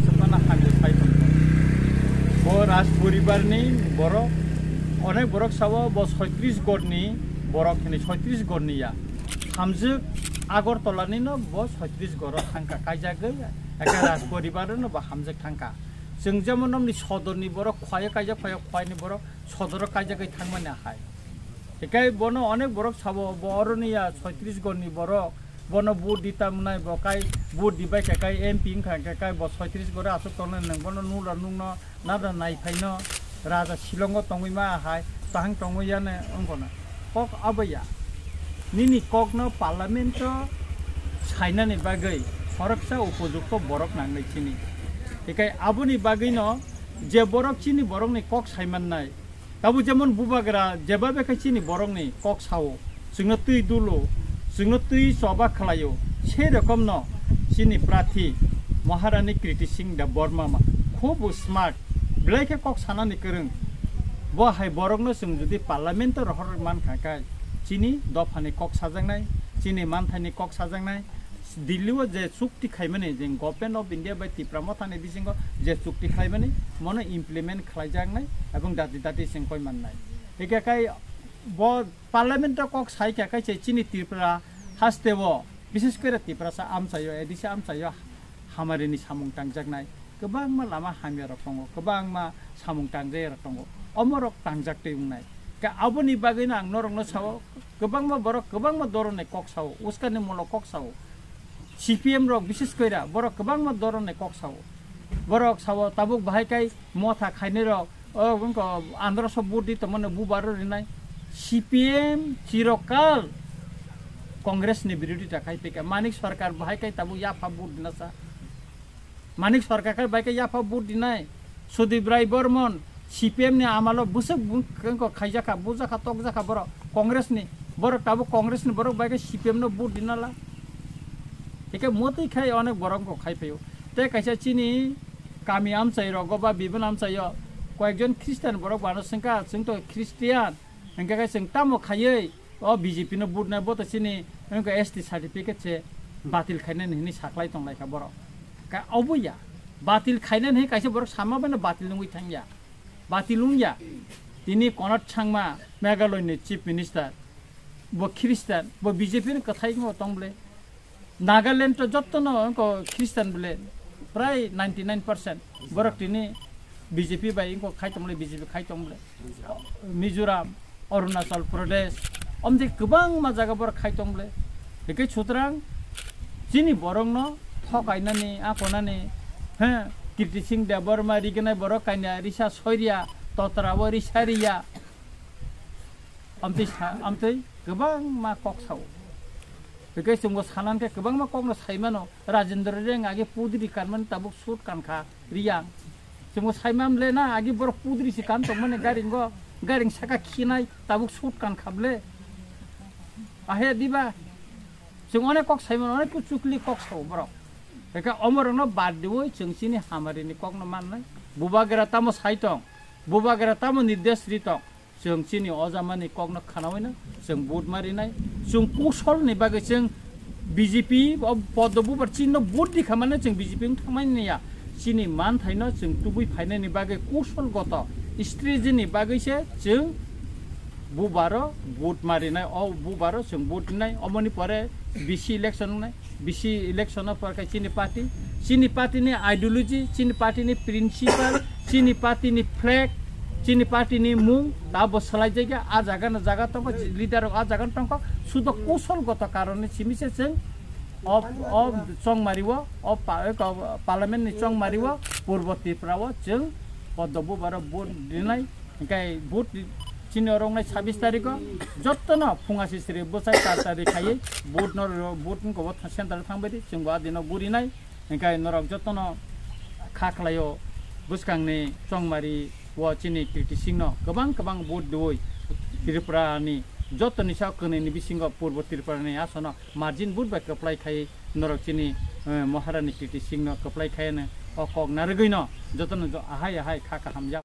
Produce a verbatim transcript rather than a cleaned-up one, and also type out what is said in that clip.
Samana hamjak sai tongo. Bo Raj poribar ni borok, onek borok sabo bo soitris gor ni borok hini, soitris gor ni ya. Hamjak Agartala ni no bo soitris gor o thangka kaijagwi, eke Raj poribar no bo hamjak thangka. Chwng jemon nomni sodor ni borok khwai kaijak, khwai, khwai ni borok sodor o kaijagwi thangmani ahai. Hikai bono onek borok sabo, bo oroni ya soitris gor ni borok, bono vote di tamnai, bo kai vote di bai khe kai M P wngkha khe kai bo soitris gor aswk tongnai, nwng bono nula nungno nada nai phaino raja Shillong o tongwi ma hai, tahang tongwi ya ne wngkona. Kok abo ya. Nini kokno parliament o sainani bagwi khoroksa upojukto borok nangnai chini. Hikai aboni bagwino je borok chini borokni kok saimannai, tabuk jemon bubagra jeba bekha chini borokni kok sao, chwngno twi dulo, chwngno twi choba khlaio, sei rokomno chini prathi Maharani Kriti Singh Debbarma ma khubu smart, belai khe kok sanani kwrwng. Bo hai borokno chwng jodi parliament o rohor mankha khe chini dophani kok sajaknai, chini manthaini kok sajaknai, Delhi o je chukti khaimani, je Government of India bai Tipra Mothani bisingo je chukti khlaimani, mono implement khlaijaknai ebong dati dati sengkoi mannai. Hikhe kai bo parliament o kok sai kha kaisa chini Tripura haste o, bises kore Tiprasa amchaio, A D C amchaio hamarini samung tangjaknai. Kwbangma lama hamya rok tongo, kwbangma samung tangjaya rok tongo. Omo rok tangjak twi wngnai. Ka aboni bagwi no ang norok no sao, kwbangma borok kwbangma doroni kok sao, uskani mulok kok sao. C P M rok bises koira borok kwbangma doroni kok sao. Borok sao tabuk bahai kai motha khainai rok, o wngko andro so vote di tongmani bubar rinai. C P M chirokal Congress ni birodita khai pika. Manik Sarkar bahai kai tabuk yapha vote dina sa. Manik Sarkar khai bai khe yapha vote dinai. Sudip Rai Bormon C P M ni amalo bwswk bung-, khaijak kha, bujak kha, tokjak kha borok Congress ni. Borok tabuk Congress ni borok bai khe C P M no vote dinala. Hikhe motwi khai onek borok wngkha khai phaio. Tei kaisa chini kami amchai rogo ba bibin amchaio koyekjon Christian borok bano swngkha, chwng to Christian. Hingkhe khe chwng tamo khaiwi o B J P no vote nai, bo to chini wngkha S T certificate se batil khainani hinwi saklai tonglaikha borok. Ka obo ya, batil khainani hinwi kaisa borok sama bai no batil wngwi thangya, batil wngya. Tini Konrad Sangma, Meghalaya ni Chief Minister, bo Christian, bo B J P ni kwthai wngwi tong bole. Nagaland to jotto no wngkha Christian bole, prai ninety nine percent. Borok tini B J P bai wngkha khai tong bole, B J P khai tong bole. Mizoram, Arunachal Pradesh, omtwi kwbangma jaga borok khai tong bole. Hikhe sutrang chini borokno thokainani, akonani, he, Kirti Singh Debbarma rignai borok kaina risa soiria, totra o risa riya. Amtwi sa, amtwi kwbangma kok sao. Hikhe chwngbo sanan khe kwbangma kokno saimano, Rajendra Reng age pudri kanmani tabuk suit kankha riyang. Chwngbo saimam le na age borok pudri se kan tongmani garingo, garing saka khinai tabuk suit kankha ble. Ahe diba? Chwng onek kok saimano, onek kuchukli kok sao borok. Hikhe omorokno bad diwi chwng chini hamarini kokno mannai. Bubagra tamo sai tong, bubagra tamo nirdesh ri tong. Chwng chini o jamani kokno khnawi no chwng vote ma rinai. Chwng kusolni bagwi chwng B J P o Poddo Bubar chini no vote rikha mane chwng B J P wng thangmani ya. Chini manthaino chwng tubui phainani bagwi kusol goto strategy ni bagwi se chwng Bubaro vote ma rinai, o Bubaro chwng vote rinai. Omoni pore B C election wngnai. B C election o pore khe chini party, chini party ni ideology, chini party ni principle, chini party ni flag, chini party ni mung, ta bo swlai jagya, a jaga no jaga tongo, leader rok a jaga no tongkho, sudo kusol goto karon ni simi se chwng o, o chongmari o, o pa-, o parliament ni chongmari o, Purbo Tripura o chwng Poddo Bubaro vote rinai. Hingkai vote chini oro wngnai sabis tarikh o, jottono phunga sisiri bwsai tar tari khaiwi vote no ro-, vote wngkha bo tha-, center o thangbai di, chwng bo a dino gurinai. Hingkai norok jottono kha khlaio bwskangni chongmari o chini Kriti Singh no kwbang kwbang vote diwi Tripura ni jottoni sak kwnwi ni bisingo Purbo Tripura ni asono margin vote bai kwplai khai norok chini, eh, Maharani Kriti Singh no kwplai khai no o kok narwgwi no jotono jo ahai ahai kha kaham ya